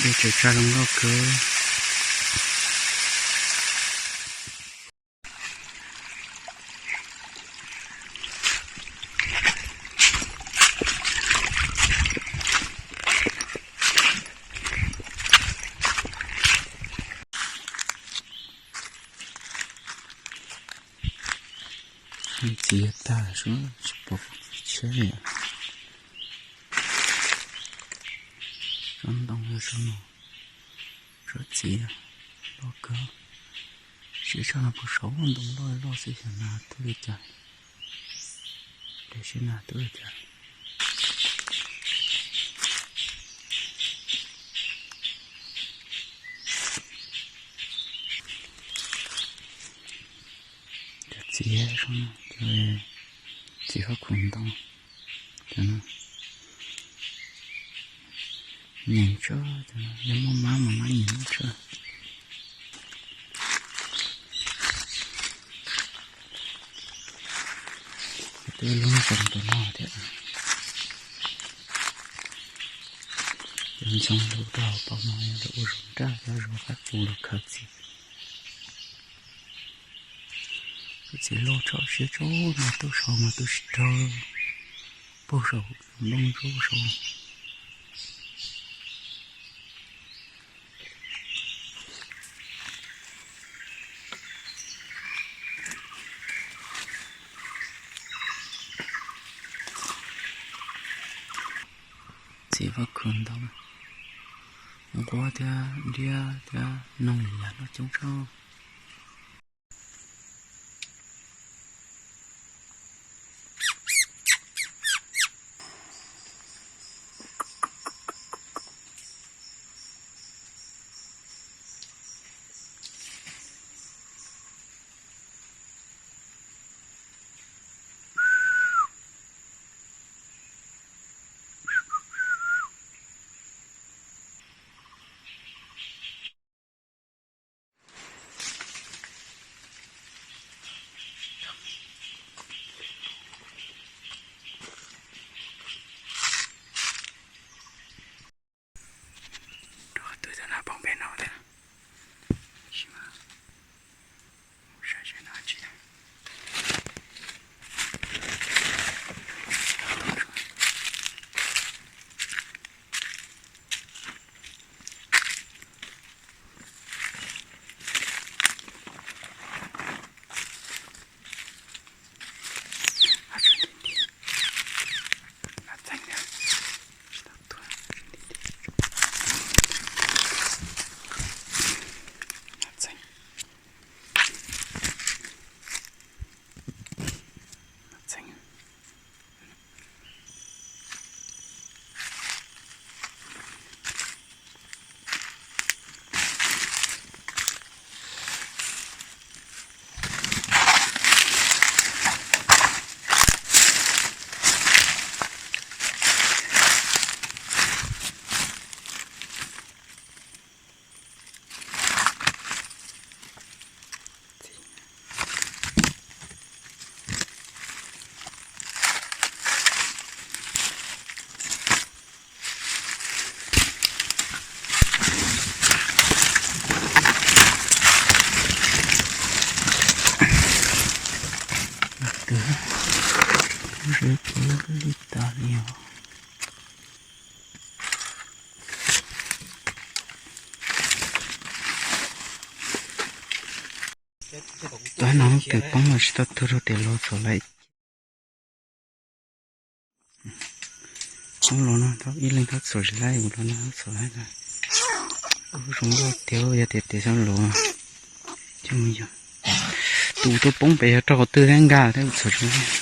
Tseem tsa zoo nkauj kawg. Txiv tag, tsis pom tsheb li. Tsob ntoo no, tsob txiv loj kawg. Tsis tsob no puas saud, ntoo loj loj xwb, xyov nas tuaj li cas. Tiam sis nas tuaj li cas. Cov txiv, txiv faj khuam ntoo, cov no nyeem tsawg, cov no yog muaj mab mas mab nyeem tsawg. Twb lub zoo tus no thiab. Cov ntxoov lus rau hauv paus no yog lawv ua zoo nraj, cov zoo qab qus los khaws txiv. Tus txiv loj tshaj siab tshaj no, tuaj saud mas tuaj tsis raug, puag saum nplooj ntsuab saud. Txiv faj khuam ntoo, nquab thiab nriab thiab noog li yam no coob tshaj. Rau qhov twg cov no poob pem no thiab. Tab sis mas mus saib seb no tsis. Twb, twb li tas li os. Tab no lub twm poob los tsis tau tuag rau tias los txhom laiv. Poob los no ib leeg txhom tsis laib, los no txhom laib na. Ub, zoo nkauj tiag, yog tias tes xyov los. Coj mus yog tus tuaj poob pem yog rau qhov twg thiab nkag thiab txhom tsis laib.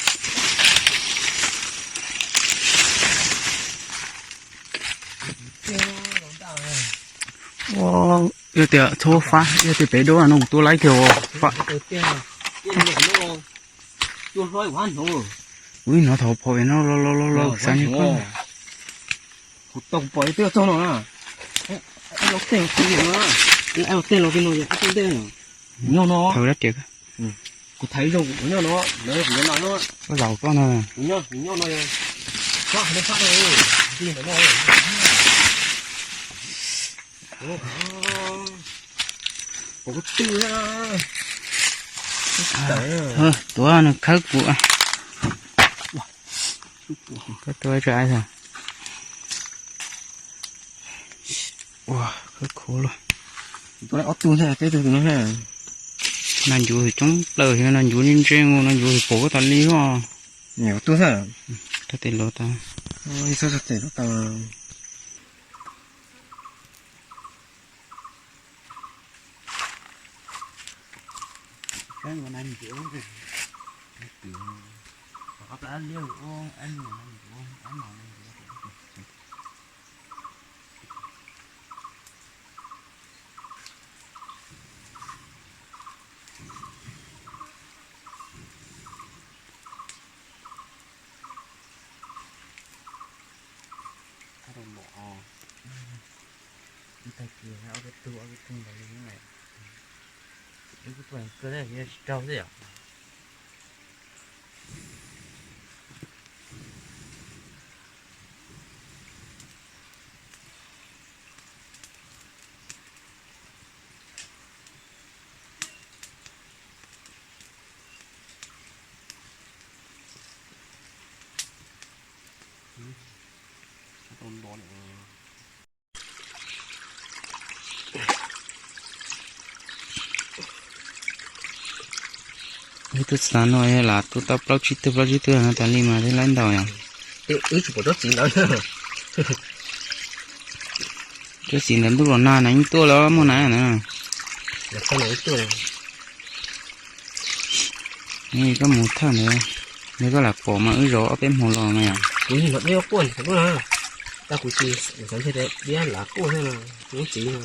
Ua, yog tias txhob fab, yog tias pem dub no kuv tua laib kiag fab. Kuv ib hnov thaum phom no los los los los xav nyuag koj. Kuv tau kuv pom twb txog no na. Los tej los tej los tej no, nyob no. Thaum dab tias kuv thaiv zoo kuv nyob no, lawv kuv nyob no. Koj zaum koj no. Kuv nyob, kuv nyob no. Fab no, fab no. Ti ntawm no. Tuav nws khawb kuv. Khawb tuav tso. Ua, khawb khuav lawm. Ob tug thiab, peb tug no. Nas ncuv coob plaws, nas ncuv ntse ntse, nas ncuv pom koj tas li os. Tug thiab. Txhob tes luv tau. Tag kis ob peb tug ob peb tug ntawd li, wb kuj tuaj kawg thiab, tsis raug xwb yom. Ib tug xav no lam tu tau plaub tsib tug plaub tsib tug no tas li mas thiaj laib ntau yom. Wb tsis pom tsob txiv ntawd. Tsob txiv ntawd ntuj los nag na yeej tuaj los muaj na na. Koj mus thawj ntawd, yog koj lam pom mas wb zov ob peb hmo los mas yom. Kuv yeej zov diab quaj ntawd na. Tag kuv tsis xav ntshe diab lam quaj thiab no, lub txiv no.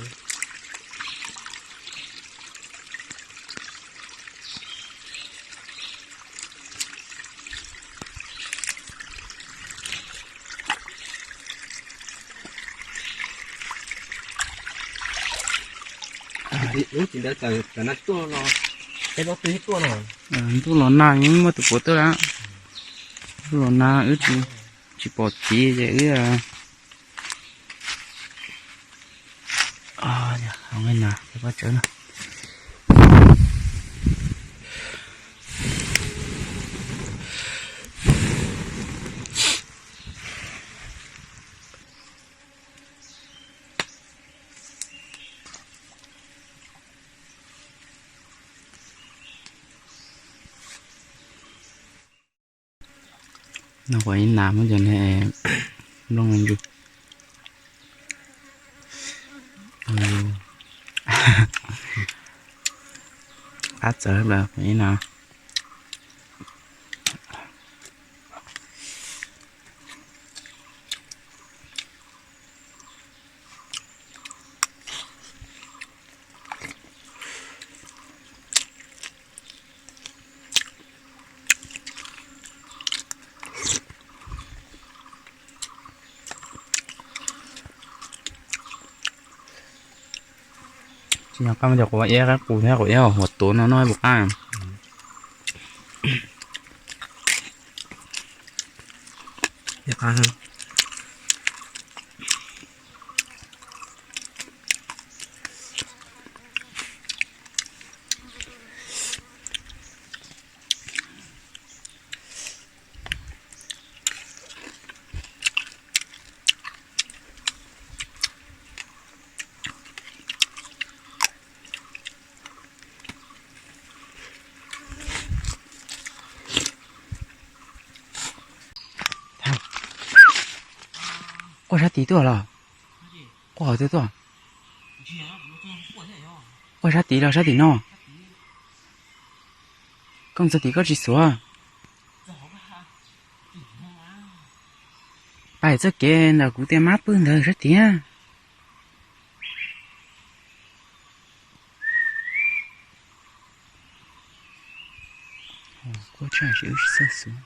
Lub txiv ntawd tam na tuaj no, peb plaub tug tuaj no. Ntuj los nag yeej muaj tus puav tuaj lawm. Ntuj los nag wb tsis pom txiv ces wb Hauv na, peb pab tsawv na. No kuv ib nas muab cov niag nplooj me ntsis. Qab txawv lawm kuv ib nas. Tsis nyob qab muab cov quav iab qab qus thiab quav iab huam tuav no noj puas qab? Quaj sab tid tuaj los? Quaj qhov twg tuaj? Quaj sab tid los sab tim no? Koj mus txog tim koj tsis xuav. Pais txoj kev ntawm kuv tias mab pw ntawd sab tid. Quaj tshaj ces wb tsis txawj xuav.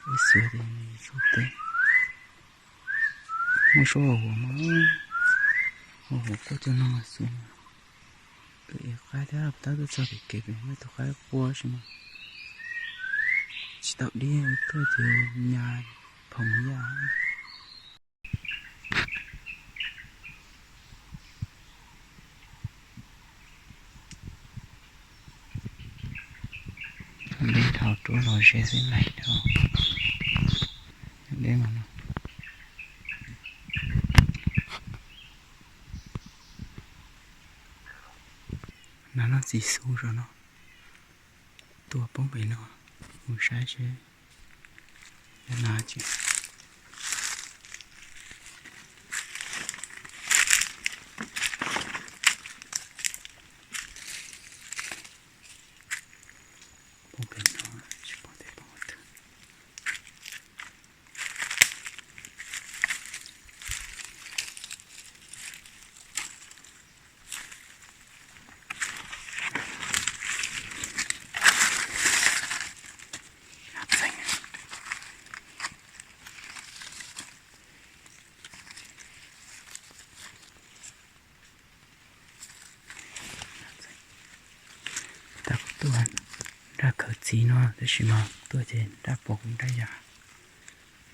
Wb xuav ces nws tsuj teb. Muaj suab hau huam mas, hau huam quaj cog no xuav. Wb ev qaib thiab tab tom txog kev kev pem muaj tus qaib quaj tsis mas tsis tau dib tuaj ces nyas phoom yaj. Deb dhau rub los ze xwb lais dhau. Deb no no. Nas no txiv xu zog no. Tua poob pem no. Mus saib seb. Nas tsis poob pem no, tsis poob tej poob twg. Tab kuv tuaj nraj khaws txiv no tab sis mas tuaj ces nraj pom kuv nraj yam.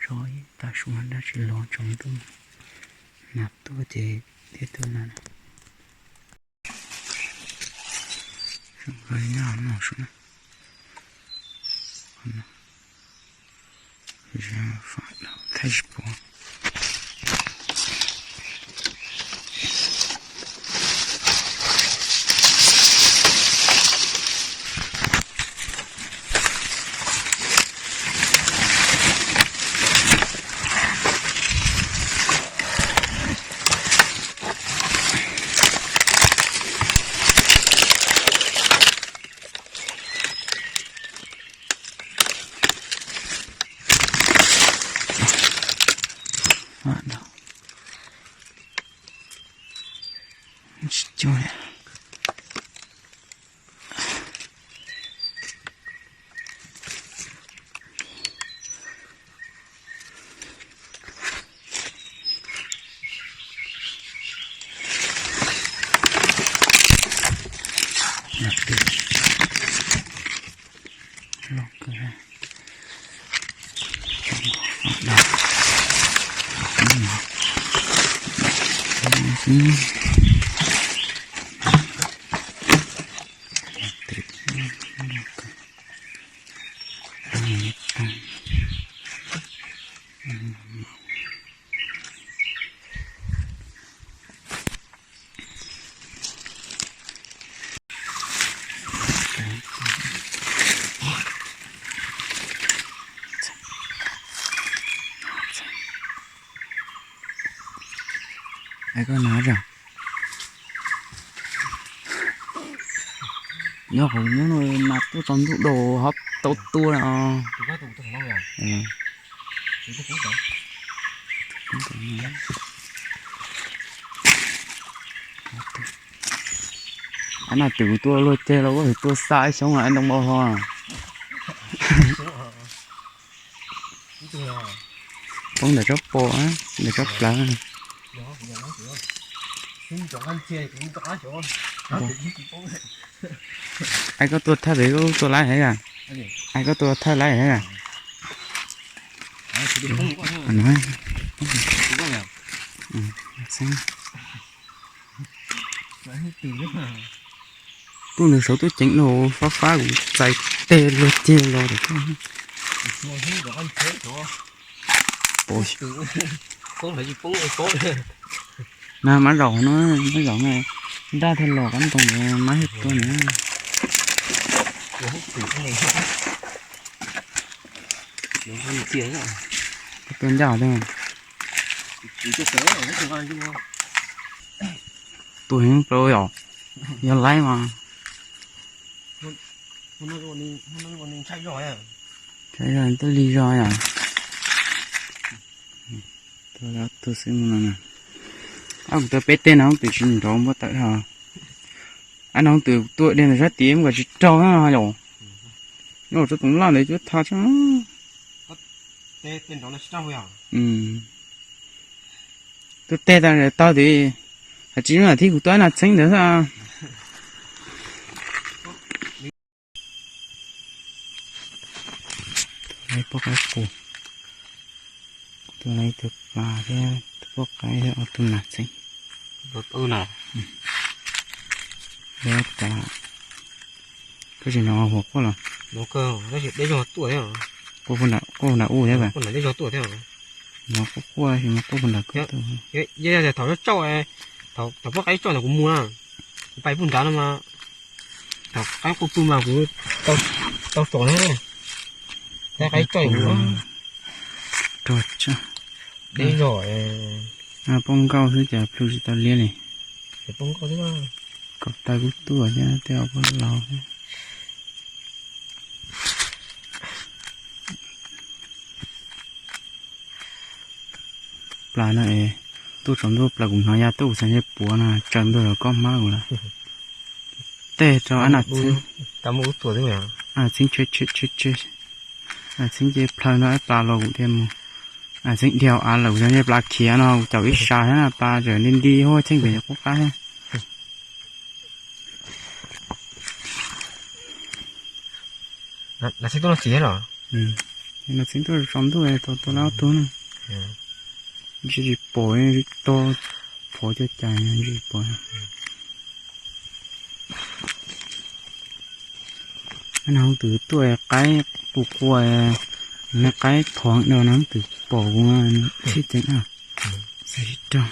Zov ib tag su nraj tsis los tsaus ntuj, nas tuaj ces thiaj tuaj no. Nyob no sub na. Thaij tsis pom. Tsis cuag li. Ai koj nas zog. Nyob hauv nyob no mas tuaj tsaus ntuj dau hov tau tua no. Ab, nas twm tua luag ceg los ua tus tua xa ib xyoob ntoo npau hlo. Poob ntawm tsob pos, ntawm tsob plawv. Ai koj tua thawj pem koj tua laib heev yom? Ai koj tua thawj laib heev yom? Tuaj nws saum tuaj ceev no fab fab kuv txais teg luag ceg los. Na mab zaum no, mab zaum no, nraj thiaj los qab ntoo mab thiaj tuaj na. Koj tua ncaj thiab. Tua heev plaws yom, yog laib mas. Ntshai zog, twb lig zog yom. Tua xwb no. Ab, kuv tua peb teg no hoob twm tsis nrov npua tawm dhau. Ab, no hoob twm tua dhia ntawm sab tid mas kom tsis raug na yom. Nyob rau tsob toov laj ntawd cuab tha tso. Tua teg tas tau tid, hais tsis zoo yam thib kuv tua ib nas txheeb ntawd xwb. Tua lawv poj qaib qus, tua lawv ib tug pas thiab tus poj qaib thiab ob tug nas txheeb. Lawv tas, koj tsis hnov huam quaj los? Mov kawg, tab sis deb zog tuaj thiab. Quaj puag nram u thiab. Quaj nram deb zog tuaj thiab. Mov quaj quaj, mov quaj puag nram kawg tuaj. Yog tias thaum tsauj, thaum pob qaib tsauj ntawm kuv mus na, kuv pais puag nrad no mas, thaum qaib quaj pw mas kuv tau tsom na, qaib tsauj kuv rog tsaj. Deb zog. Poj nkauj xwb cas plhu tsis tau liab li. Poj nkauj xwb, kaum tawg kuj tuaj thiab, tej zaum poj laus thiab. Plas no es tuaj tsaus ntuj, plas kuv hnov ya tuaj kuv xav ntshe puav no, tsaus ntuj los koj hmab kuv lawm. Tej rau ab nam txheeb, ab nam txheeb tsheb tsheb tsheb, ab nam txheeb nce plhaw no ib plas los kuv thiaj mus. Ab nam txheeb dhia av lawm kuv xav ntshe plas khiav no kuv caum ib sas thiab na, plas tseem nti nti huab cheej pem quaj qab thiab. Nam txheeb tuaj no txiv los? Nam txheeb tuaj tsaus ntuj tau tua lab ob tug na. Ntshe tsis pom, tau phov coj cas ntshe tsis pom. Ab nam hoov twm tuaj qaib qus qua, qaib phov no nam hoov twm pom kuv sib teev na. Xav sib rog.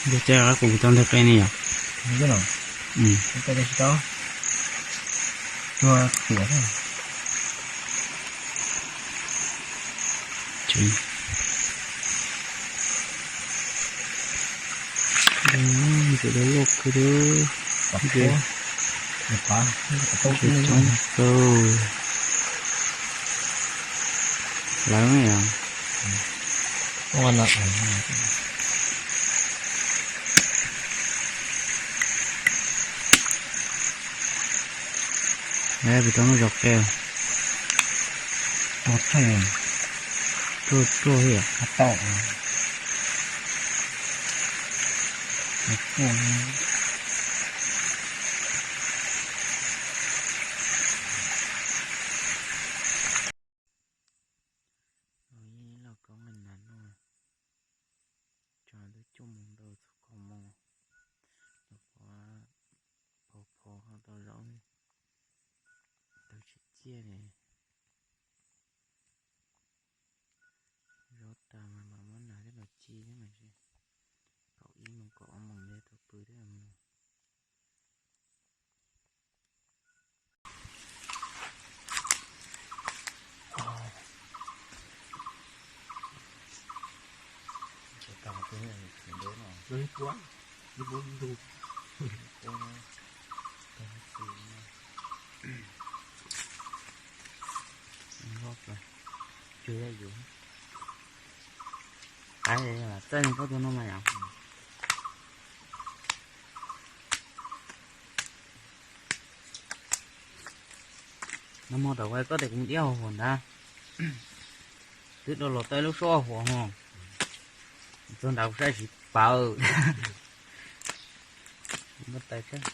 Ntiag, cas qab qus tau ntawg qe ne yom? Ntses da loj kawg li. Ntses, ntses coob kawg. Lawv yog. Kuv tau lub zos qe. Tuaj tuaj, tuaj, tuaj. Los koob nqis nas no, tsam twb cuaj moos ntau txog kaum moos, rau qhov phov phov ho tau zaub, tau tsis ciaj li. Zaub tas mas mam muab nas thiab los ci thiab mas, kaum ib moos kaum ob moos li tau pw thiab. Txawj koj tus no mas yom. Nag hmo tawm ua koj tias kuv diab hauv huam ntawd, twb do los tau lub suab huam ho, txog nrad kuv saib tsis paub. Npaj tais thiab,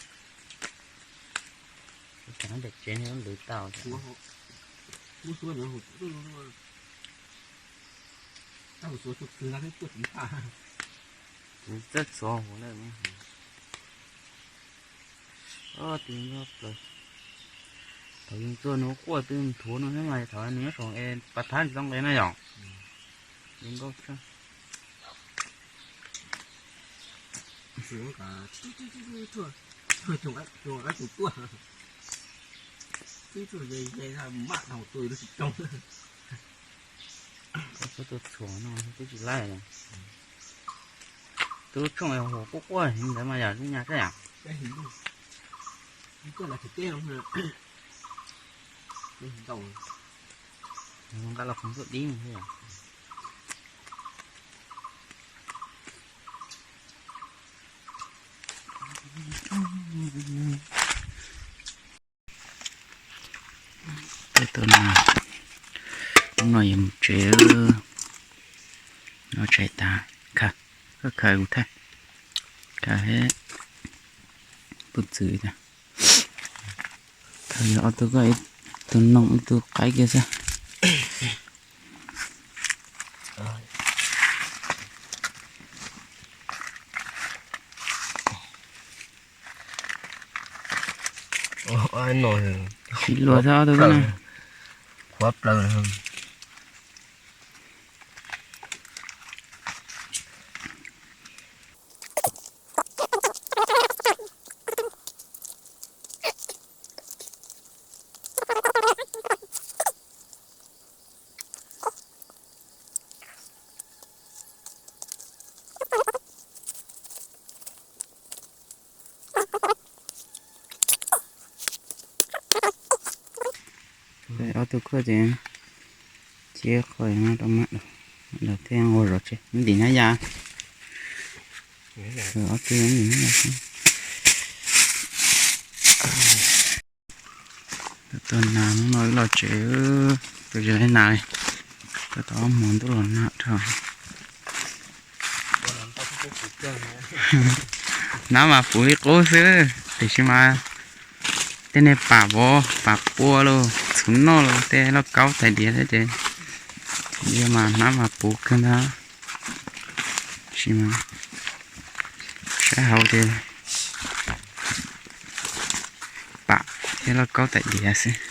tsev lwv tau. Kuv txawj txhuav huam lawm. Ob tug nyob plaws. Thaum yus txua nws quaj twb nthuav no thiab mas thaum nws nyob saum es pas thab tsis tau nqe na yom. Zoo nkauj tshaj. Tus txhuam no twb tsis laij li. Tus tshooj huam quaj quaj heev ntawd mas yog zoo nyas thiab yom. Nqa los khoov tuaj dib thiab yom. Tej tus no, hnub no yuav mus tsev, noj tshais tas, khaws, koj khaws kuv thiab, khaws thiab, puj txwv thiab. Khaws ob tug, koj ib tug noog ib tug qaib kiag xwb. Tsis luag thiab ob tug na. Qhuav plaws. Ob tug kuj ces cia qhov no rau mam los thiaj ua zov tsev ntim hnab ya. Ob tug ntim hnab ya xwb. Tuaj nas hnub no wb los tsev, tuaj tsis tau nas li, tuaj tau ob hmo ntuj los nag dhau. Hnab mas puv li qub xwb, tiam sis mas tej niag pam vov pam pua los txhuv noj los tej lauj kaub tais diav thiab ces, yog mas hnab mas puv kawg ntag. Tab sis mas saib hauv ces pam thiab lauj kaub tais diav xwb.